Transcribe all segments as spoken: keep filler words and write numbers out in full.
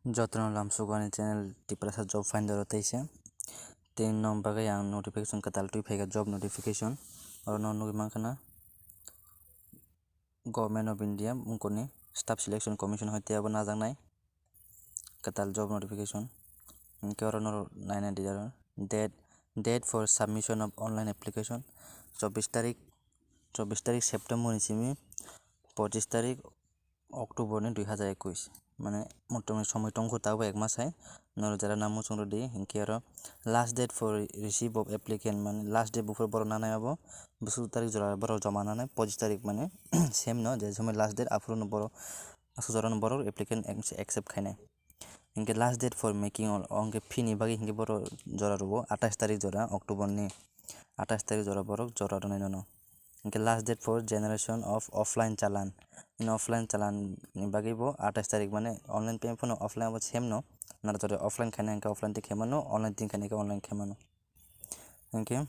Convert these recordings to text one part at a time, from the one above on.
Jotono lamsugo ani channel Tiprasa Job Finder o teisa. Tei no bagwi ang notification kwtal twi phaikha, job notification. Oro no nugwi mankha na Government of India wngkoni Staff Selection Commission hoi tei abo najaknai kwtal job notification. Hinkhe oro no naina di aro date, date for submission of online application chobbish tarik, chobbish tarik September ni simi pochish tarik October ni dui hazar ekush, mane motomoti somoi tongkho tabuk ek mas hai. Norok jara nang muchung rwdi, hinkhe aro last date for receive of applicant, mane last date buphuru borok nanai abo bwswk tarik jora borok joma nanai, pochish tarik, mane same no, je somoi last date aphuru no borok aswk jora no borok applicant accept khainai. Hinkhe last date for making all, o hinkhe fee ni bagwi hinkhe borok jora rwo atais tarik jora October ni. Atais tarik jora borok jora rwnai nono. Hinkhe last date for generation of offline challan. Ini offline challan ni bagwi bo atais tarik, mane online payment phano offline abo same no. Nara jora offline khaina hinkhe offline twi khaimano, online twi khaina hinkhe online khaimano. Hinkhe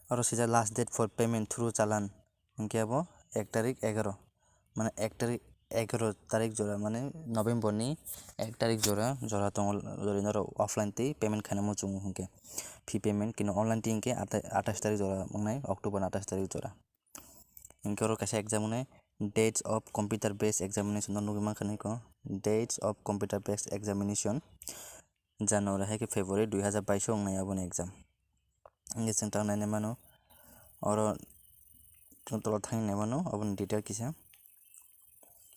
aro sijak last date for payment through challan. Hinkhe abo ek tarik egaroh, mane ek tarik, egaroh tarik jora, mane November ni ek tarik jora, jora tongo, jora norok offline twi payment khaina muchungo hinkhe. Fee payment kino online twi hinkhe atai-, atais tarik jora wngnai, October ni atais tarik jora. Hinkhe oro kaisa exam wngnai, dates of computer based examination no nugwi mankha niko, dates of computer based examination. January hai khe February dui hazar baish o wngnai aboni exam. Hinkhe chwng tang nainai mano, oro chwng tola thangwi nai mano aboni detail kisa.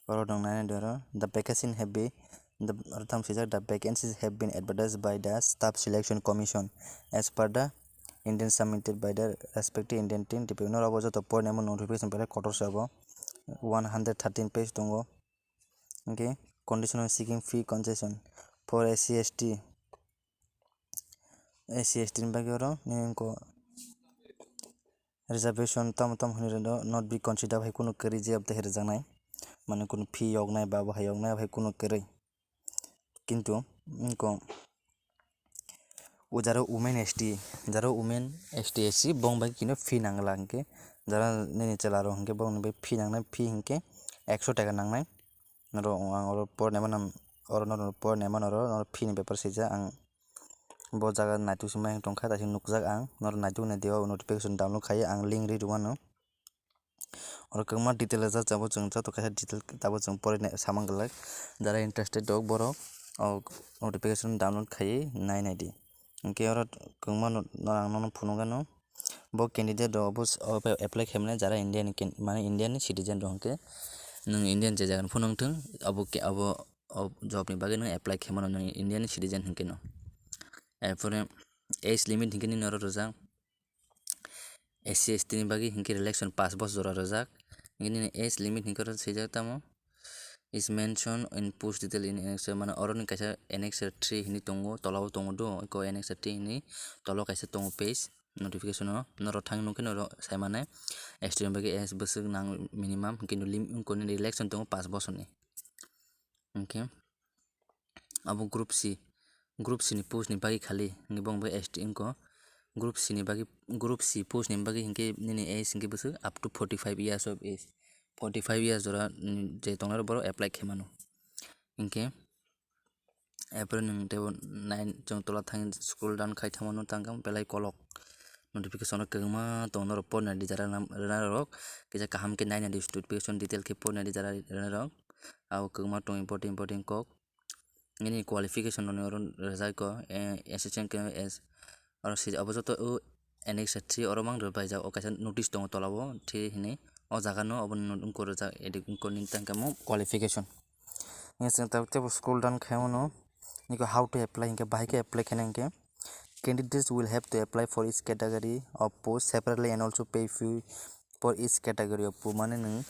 Oro nwng nainai di oro, the vacancy have been, the, oro tamo swijak, "The vacancies have been advertised by the Staff Selection Commission as per the intent submitted by the respective intent team." Norok abo joto porinaima notification belai kotor se abo, one hundred thirteen page tongo. Hinkhe condition of seeking fee concession for S C S T, S C S T ni bagwi oro nini wngkha reservation tamo tamo hinwi rwdo, not be considered, hai kunu kwrwi je abtwi hai rwjaknai, mane kunu fee yoknai ba bo hai yoknai, abo hai kunu kwrwi. Kintu wngkha o jaro women S T, jaro women S T S C bong bai kino fee nangla hinkhe, jara nini chwla rok hinkhe bongni bai fee nangnai, fee hinkhe ekso taka nangnai. Norok ang oro porinaima nam, oro norok porinaima norok, norok fee ni bepar swijak ang. Bo jaga naituk se mai tongkha, daising nukjak ang, norok naituk nai di o notification download khai ang link ri rwmano. Oro kwbangma detail rijak, abo chwng joto kaisa detail abo chwng porinai samang glak. Jara interested dok borok o notification download khaiwi nai nai di. Hinkhe oro kwbangma no, no, ang nono phunukgano bo candidate rok obo s-, obo apply khaimani jara India ni can-, mane India ni citizen rok hinkhe nwng Indian je jaga ni phunukthung abo ke-, abo o job ni bagwi nwng apply khaimano nwng Indian citizen hinkhe no. Erpore age limit hinkhe nini oro rijak S C S T ni bagwi hinkhe relaxation pass bosor jora rijak. Hinkhe nini age limit hinkhe oro swijak tamo is mentioned in post detail in annexure, mane oro ni kaisa annexure three hinwi tongo, tola o tongo do, eko annexure three hinwi tola o kaisa tongo page notification o, norok thang nukhe norok sai mane S T ni bagwi age bwswk nang minimum, hinkhe lim-, wngkha nini relaxation tongo pass bosorni. Hinkhe abo group C, group C ni post ni bagwi khali, hinkhe bo wngkha S T wngkha group C ni bagwi, group C post ni bagwi hinkhe nini age hinkhe bwswk up to forty five years of age, forty five years jora, mm, je tongnai rok borok apply khaimano. Hinkhe April nwng teibo nine chwng tola thang scroll down khai thangmano tangkha belai kolok notification rok kwbangma tongo norok pornai di jara rwna rok kisa kaham khe nainai di notification detail khe pornai di jara rwna rok abo kwbangma tongo important important kok nini qualification rokni oro rijak kho, eh, assistant khe S oro sijak abo joto o Annex three oro mang rwbaijak o kaisa notice tongo tola o three hinwi o jaga no obo no wngkha rijak edit wngkha nini tangkhe mo qualification. Hinkhe chwng tabuk teibo scroll down khai mano. Niko how to apply hinkhe bahai khe apply khaina hinkhe candidates will have to apply for each category of post separately and also pay fee for each category of post. Mane nwng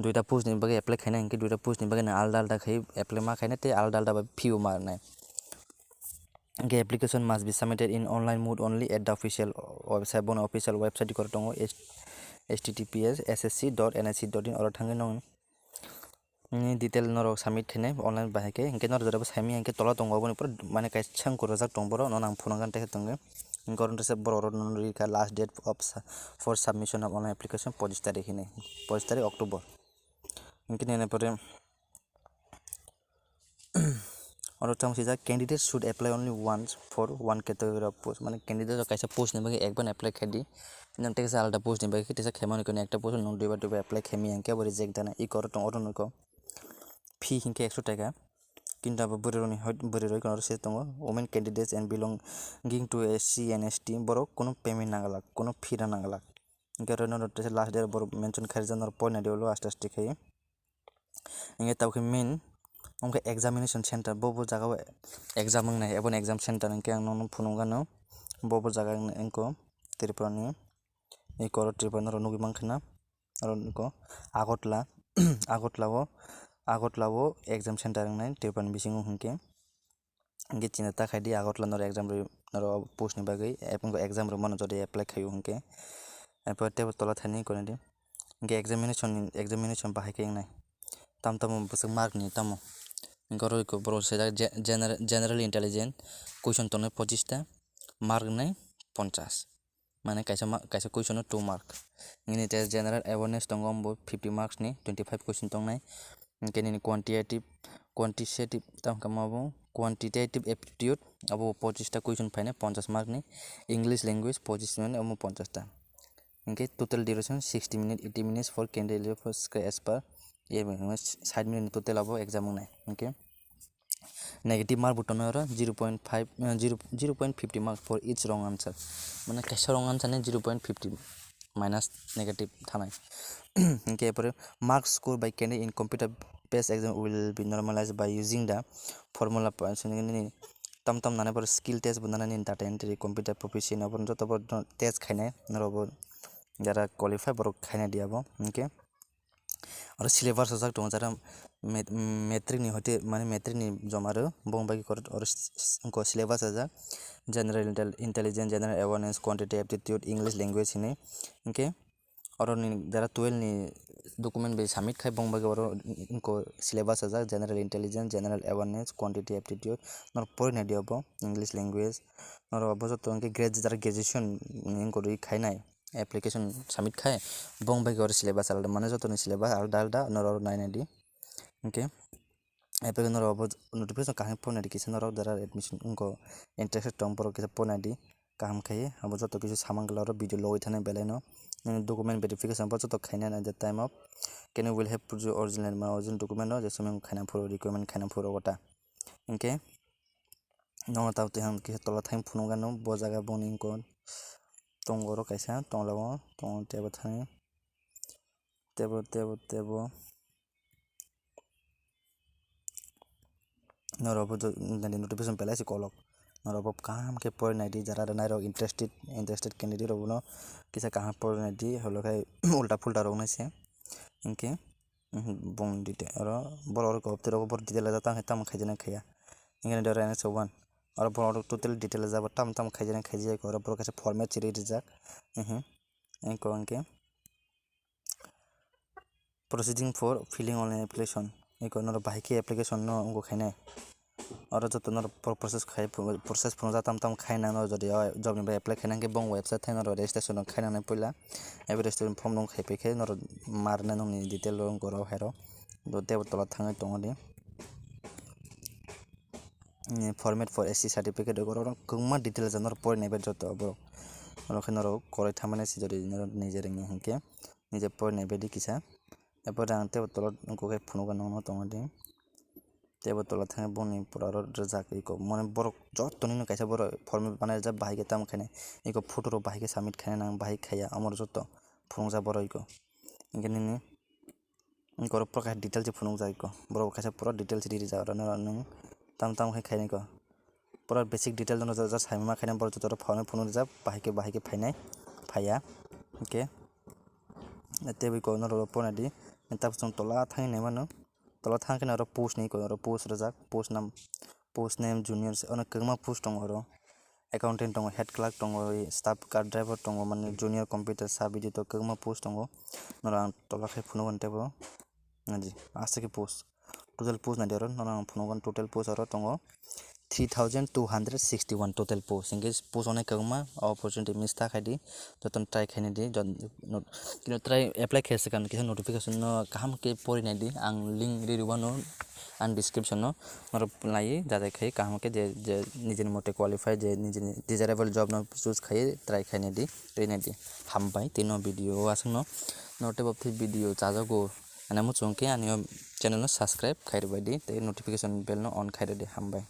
duita post ni bagwi apply khaina hinkhe duita post ni bagwi nwng alda alda khai apply ma khaina tei alda alda bai fee bo ma rwnai. Hinkhe application must be submitted in online mode only at the official website. Bono official website koro tongo, H T T P S S S C dot N I C dot in oro thangwi nwng nini detail norok submit khainai online bahai khe. Hinkhe norok jora bo saimanya hinkhe tola tongo, oboni pura mane kaisa wngkha rwjak tongo borok, nono ang phunukgani tei tongkhe. Hinkhe oro se borok rok nono rikha last date of su-, for submission of online application pochish tarik hinwi, pochish tarik October. Hinkhe nini pore. Oro tamo swijak, "Candidates should apply only once for one category of post." Mane candidate rok kaisa post ni bagwi ekbar apply khai di. Nang tei kaisa alada post ni bagwi khe tesa khaimani kono ekta post no duibar duibar apply khaimaya hwnkhe abo reject dana. Iko oro tong oro nugo. Fee hinkhe ekso taka. Kintu abo bwrwi rokni hoi-, bwrwi rok oro se tongo. "Women candidates and belonging to S C and S T," borok kono payment nang glak, kono fee rang nang glak. Hinkhe oro no last date borok mention khaijak, norok poina di ulo aste aste khai. Hinkhe tabukhe main wngkha examination center, bo bo jaga o exam wngnai, abo ni exam center hinkhe ang nono phunukgano, bo bo jaga wngkha Tripura ni, eko oro Tripura norok nugwi mankha na, oro nugo Agartala, Agartala o, Agartala o exam center wngnai Tripura ni bisingo hinkhe. Hinkhe chinta ta khai di, Agartala norok exam rwi, norok post ni bagwi, abo wngkha exam rwmano jodi apply khaio hinkhe. Abo teibo tola thani koni di. Hinkhe examination ni, examination bahai khe wngnai. Tam tamo bwswk mark ni tamo. Hinkhe oro eko borok swijak ge-, general, general intelligence question tongnai pochista, mark wngnai ponchas. Mane kaisa ma-, kaisa question o two mark. Nini tei general awareness tongo, ombo fifty marks ni twenty five question tongnai. Hinkhe nini quantitative, quantitative tamo khe ma bo quantitative aptitude, abo pochista question phainai ponchas mark ni. English language pochista ni, omo ponchas ta. Hinkhe total duration sixty minute, eighty minutes for candidate for sc-, as per, ye, sait minute ni total abo exam wngnai. Hinkhe negative mark bo tongnai oro zero point five, eh, zero, zero point fifty mark for each wrong answer. Mane kaisa wrong answer ni zero point fifty minus negative thanai. Hinkhe epore mark score by candidate in computer based exam will be normalized by using the formula pa-, sini nini tam tam nanai, epore skill test bo nanai, nini data entry, computer proficiency, abo joto bo test khainai norok bo jara qualify borok khaina di abo. Hinkhe oro syllabus sajak tongo, jara met-, matric ni hoite, mane matric ni joma rw, bong bai khe oro s-, s-, wngkha syllabus sajak, general intel-, intelligence, general awareness, quantitative aptitude, English language hinwi. Hinkhe oro ni jara twelve ni document bai submit khai, bong bai khe oro wngkha syllabus sajak, general intelligence, general awareness, quantitative aptitude, norok pori nai di obo, English language, norok obo joto hinkhe gradu-, jara graduation ni wngkha rwi khainai. Application submit khai, bong bai khe oro syllabus alada, mane jotoni syllabus alada alada norok oro nainai di. Hinkhe application norok bo notification kaham phone di, kisa norok jara admission wngkha interested tong borok kisa phone di, kaham khai abo joto kisa samang kla oro video logwi thani belai no. Nini document verification bo joto khaina nai the time of can you will have proof original ma original document no je sumung khaina phuru requirement khaina phuru ota. Hinkhe nono tabuk twi ang kisa tola thang phunukgano, bo jaga boni wngkha tongo oro kaisa, tongla o tongo tebo thani, tebo, tebo, tebo. Norok bo nini notification belai se kolok, norok bo kaham khe pori nai di, jara rw nairok interested, interested candidate rok bono kisa kaham pori nai di, holo khai ulta phulta rok nai se hinkhe. Mhm, bong detail oro borok rok obtwi rok borok detail ajak tamo khe tamo khaijani khaiya. Hinkhe oro N S one oro borok rok total detail ajak bo tamo tamo khaijani khaijak oro borok kaisa format chiri rijak. Mhm, engko hinkhe proceeding for filling online application, eko norok bahai khe application no wngkha khainai. Oro joto norok pro-, process khai, process phunukjak tam tam khai nang norok jodi o job ni bai apply khaina hwnkhe bong website thai norok registration rok khai nangnai puila. Abo registration form rok khai paikhe norok ma rwnai nokni detail rok oro hai rok. Bo teibo tola thangwi tongo di. Format for S C certificate rok oro kwbangma detail rok norok porinai bai joto borok. Oro khe norok kwrwi thamani se jodi norok nije rwngya hwnkhe nije porinai bai di kisa. Abo rang teibo tola wngkha khe phunugo nokno tongo di. Teibo tola thangwi bongni pura oro rijak eko. Mane borok joto nini kaisa borok format banai rijak, bahai khe tamo khainai. Eko photo rok bahai khe submit khainai nang, bahai khaiya, omo rok joto phunukjak borok eko. Hinkhe nini eko oro pura kaisa detail se phunukjak eko. Borok kaisa pura detail se ri rijak oro nini tamo tamo khe khainai eko. Pura basic detail no just saima khainai borok joto rok phone phunukjak, bahai khe bahai khe phainai, phaiya. Hinkhe teibo eko norok phone di. Tabuk chwng tola thangwi naimano. Tola thang khe oro post ni oro post rijak, post nam, post name junior se ono kwbangma post tongo oro. Accountant tongo, head clerk tongo, staff car driver tongo, mane junior computer sub editor kwbangma post tongo. Norok ang tola khe phunugo teibo. Naji, aswk khe post. Total post naidi oro, norok ang phunugo total post oro tongo three thousand two hundred sixty one total post. Hingke post onai kwbangma, o opportunity miss ta khai di, jotono try khaina di, jot-, not-, kino try apply khe se kan kisa notification no kaham khe pori nai di, ang link ri rwano ang description no norok nai jajai khai kaham khe je, je nijini mote qualify, je nijini desirable job no choose khai try khaina di, twi nai di. Hambai tino video o aswk no norte bopthi video chajago. Ani muchung khe ani o channel no subscribe khai rwbai di tei notification bell no on khai rw di. Hambai.